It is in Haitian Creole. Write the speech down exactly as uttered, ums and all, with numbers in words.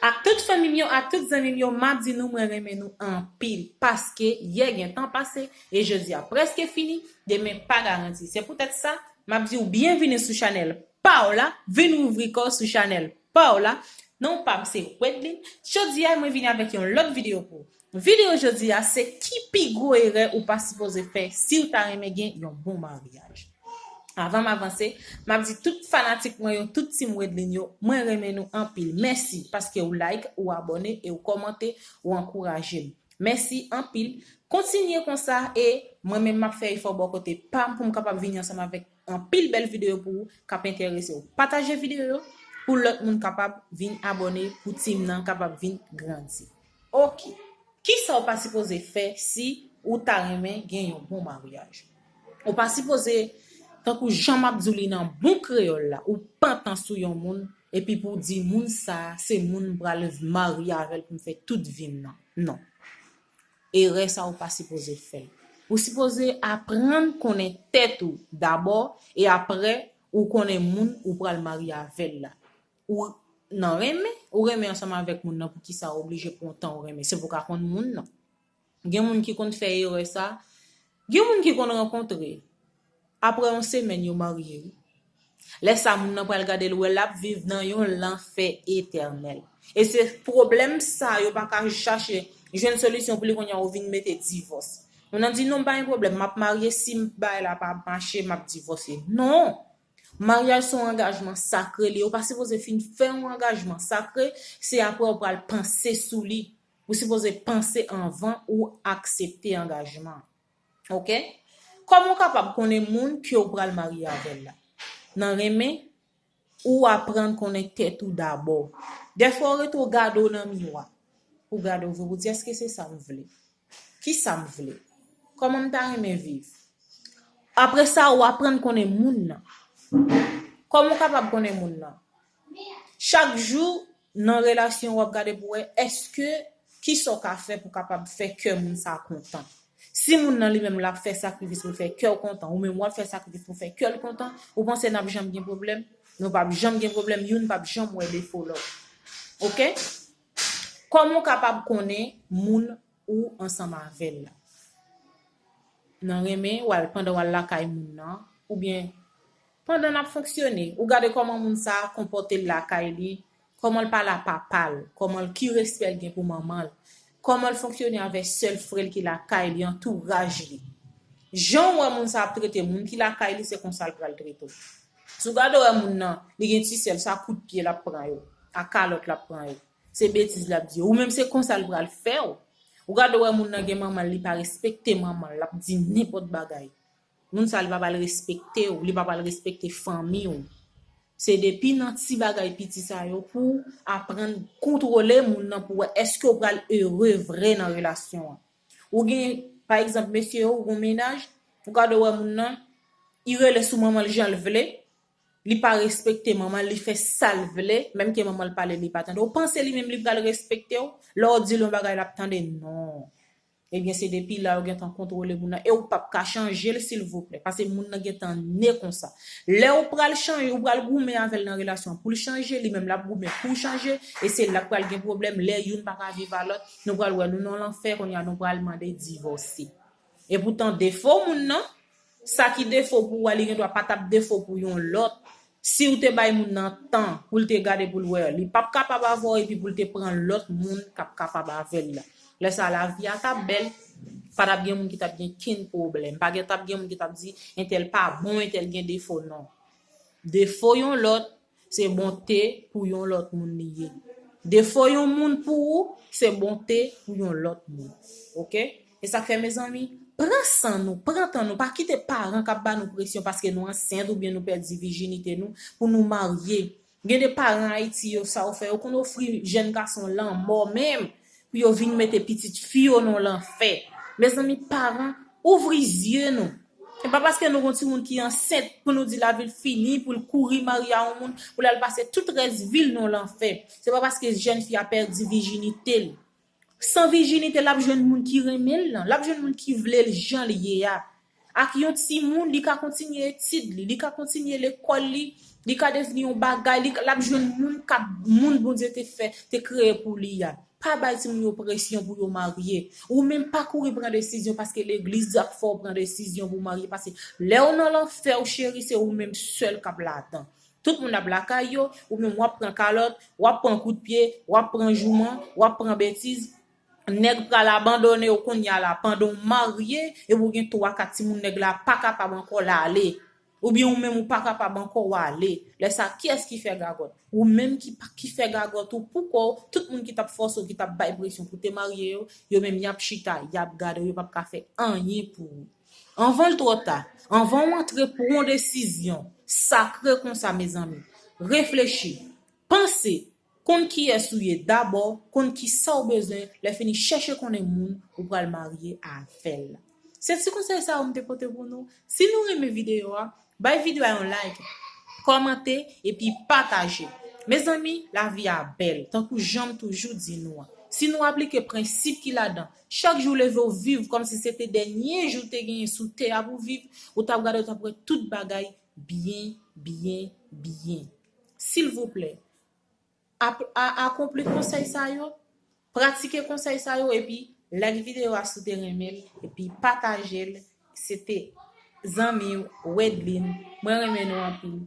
Ak tout fanmi m yo, ak tout zanmi m yo, m ap di nou mwen renmen nou anpil, paske yè gen tan pase e jodi a prèske fini, demen pa garanti. Se poutèt sa, m ap di w byenvini sou chanèl pa w la, vin ouvri kò w sou chanèl pa w la. Non pa m se Wedlin. Jodi a mwen vini avèk yon lòt videyo pou ou. Videyo jodi a se ki pi gwo erè ou pa sipoze fè si w ta renmen gen yon bon maryaj. Avan m avanse, m ap di tout fanatik mwen yo, tout team Wedlin yo, mwen renmen nou anpil. Mèsi paske ou like, ou abòne e ou kòmante, ou ankouraje m. Mèsi anpil. Kontinye konsa e mwen menm m ap fè efò bò kote pa m pou m kapab vini ansanm avèk anpil bèl videyo pou ou k ap enterese w. Pataje videyo yo pou lòt moun kapab vin abòne, pou team nan kapab vin grandi. Oke. Kisa w pa sipoze fè si ou ta renmen gen yon bon maryaj? Ou pa sipoze, tankou jan m ap di w li nan bon kreyòl la, ou pantan sou yon moun, epi pou w di moun sa a, se moun m pral marye avè l pou m fè tout vi m nan. Non. Erè sa a ou pa sipoze fè l. Ou sipoze aprann konnen tèt ou dabò, e aprè, ou konnen moun ou pral marye avè l la. Ou nan renmen, ou renmen ansanm avèk moun nan, poukisa ou oblije pran tan ou renmen? Se pou w ka konn moun nan. Gen moun ki konn fè erè sa, gen moun ki konn rankontre, apre yon semèn yo marye wi. Lè sa moun nan pral gade l wè l ap viv nan yon lanfè etènèl. E se pwoblèm sa yo pa ka chache jwenn solisyon pou li kounye a ou vin mete divòs. Moun nan di non m pa gen pwoblèm, m ap marye, si bagay la pa mache, m ap divòse. Non! Maryaj se yon angajman sakre li ye. Ou pa sipoze fin fè yon angajman sakre, se apre ou pral panse sou li. Ou sipoze panse anvan ou aksepte angajman an. Oke? Kòman w kapab konnen moun ke w pral marye avè l la? Nan renmen, ou aprann konnen tèt ou dabò. Dèfwa ou rete w gade w nan miwa. Ou gade w vre, ou di èske se sa m vle? Kisa m vle? Kòman m ta renmen viv? Apre sa, ou aprann konnen moun nan. Kòman w kapab konnen moun nan? Chak jou nan relasyon w ap gade pou wè èske kisa w ka fè pou kapab fè kè moun sa kontan. Si moun nan li menm l ap fè sakrifis pou l fè kè w kontan, ou menm w ap fè sakrifis pou fè kè l kontan, ou panse n ap janm gen pwoblèm? Nou p ap janm gen pwoblèm, youn p ap janm wè defo lòt. Oke? Kòman w kapab konnen moun ou ansanm avè l la? Nan renmen, w al, pandan w al lakay moun nan, oubyen pandan n ap fonksyone, ou gade kòman moun sa a konpòte l lakay li, kòman l pale a papa l, kòman l, ki respè l gen pou manman l, kòman l fonksyone avè sè l, frè l ki lakay li, antouraj li. Jan w wè moun sa ap trete moun ki lakay li, se konsa l pral trete w. Si w gade w wè moun nan, li gen ti sè l, se a kout pye l ap pran yo, a kalòt l ap pran yo. Se betiz l ap di yo. Ou menm se konsa l pral fè w. Ou gade w wè moun nan gen manman l, li pa respekte manman l, l ap di nenpòt bagay. Moun sa li pa pral respekte w, li pa pral respekte fanmi w. Se depi nan ti bagay piti sa yo pou w aprann kontwole moun nan pou w wè èske w pral ere vre nan relasyon an. Ou gen, pa egzanp, mesye yo, ou gen mennaj, ou gade w wè moun nan, li rele sou manman l jan l vle, li pa respekte manman l, li fè sa l vle, menm ke manman l pale, li pa tande. Ou panse li menm li pral respekte w? Lè w di l yon bagay, l ap tande? Non. Ebyen, se depi la yo gentan kontwole moun nan. E ou p ap ka chanje l, silvouplè. Paske moun nan gentan ne konsa. Lè ou pral chanje, ou pral goumen avè l nan relasyon an pou l chanje, li menm l ap goumen pou chanje. E se la k pral gen pwoblèm. Lè youn pa ka viv a lòt, nou pral wè nou nan lanfè, kounye a nou pral mande divòse. Epoutan, defo moun nan, sa ki defo pou ou a, li gen dwa pa t ap defo pou yon lòt. Si w te bay moun nan tan pou l te gade pou l wè, li p ap kapab avè w epi pou l te pran lòt moun k ap kapab avè l la. Lè sa a, lavi a t ap bèl, pa t ap gen moun ki t ap gen kenn pwoblèm. Pa gen, t ap gen moun ki t ap di, entèl pa bon, entèl gen defo, non. Defo yon lòt, se bonte pou yon lòt moun li ye. Defo yon moun pou ou, se bonte pou yon lòt moun. Oke? E sa k fè, mezanmi, pran san nou, pran tan nou, pa kite paran k ap ba nou presyon paske nou ansent oubyen nou pèdi vijinite nou pou nou marye. Gen de paran Ayiti yo, sa yo fè, yo konn ofri jèn gason lanmò menm pou yo vin mete pitit fi yo nan lanfè. Mezanmi, paran, ouvri zye nou. E pa paske nou gon timoun ki ansent pou nou di lavi l fini, pou l kouri marye a yon moun, pou l al pase tout rès vi l nan lanfè. Se pa paske jèn fi a pèdi vijinite l. San vijinite, l ap jwenn moun ki renmen l lan, l ap jwenn moun ki vle l jan l ye a. Ak yon timoun, li ka kontinye etid li, li ka kontinye lekòl li, li ka devni yon bagay, li, l ap jwenn moun k ap, moun Bondye te fè, te kreye pou li a. Pa bay timoun yo presyon pou yo marye. Ou menm pa kouri pran desizyon paske legliz ap fè w pran desizyon pou w marye. Paske lè w nan lanfè, w cheri, se ou menm sèl k ap ladan. Tout moun ap lakay yo, ou menm w ap pran kalòt, w ap pran kout pye, w ap pran jouman, w ap pran betiz. Nèg pral abandone w kounye a la pandan w marye, epi w gen twa kat timoun, nèg la pa kapab ankò l ale. Oubyen ou menm ou pa kapab ankò w ale. Lè sa, kiyès ki fè gagòt? Ou menm ki, ki fè gagòt ou pou kò w, tout moun ki t ap fòse w, ki t ap bay presyon pou te marye yo, yo menm y ap chita, y ap gade w, yo p ap ka fè anyen pou ou. Anvan l twò ta, anvan w antre pran yon desizyon sakre konsa, mezanmi, reflechi, panse, konn kiyès ou ye dabò, konn kisa w bezwen, lè fini chèche konnen moun ou pral marye avè l. Se ti konsèy sa yo m te pote pou nou. Si nou renmen videyo a, bay videyo a yon like, kòmante, epi pataje. Mezanmi, lavi a bèl, tankou jan m toujou di nou an. Si nou aplike prensip ki ladan, chak jou w leve w viv kòmsi se te dènye jou w te genyen sou tè a pou w viv, ou t ap gade, ou t ap wè tout bagay byen, byen, byen. Silvouplè, ap-, a-, akonpli konsèy sa yo, pratike konsèy sa yo, epi like videyo a si w te renmen l, epi pataje l. Se te zanmi w, Wedline. Mwen renmen nou anpil.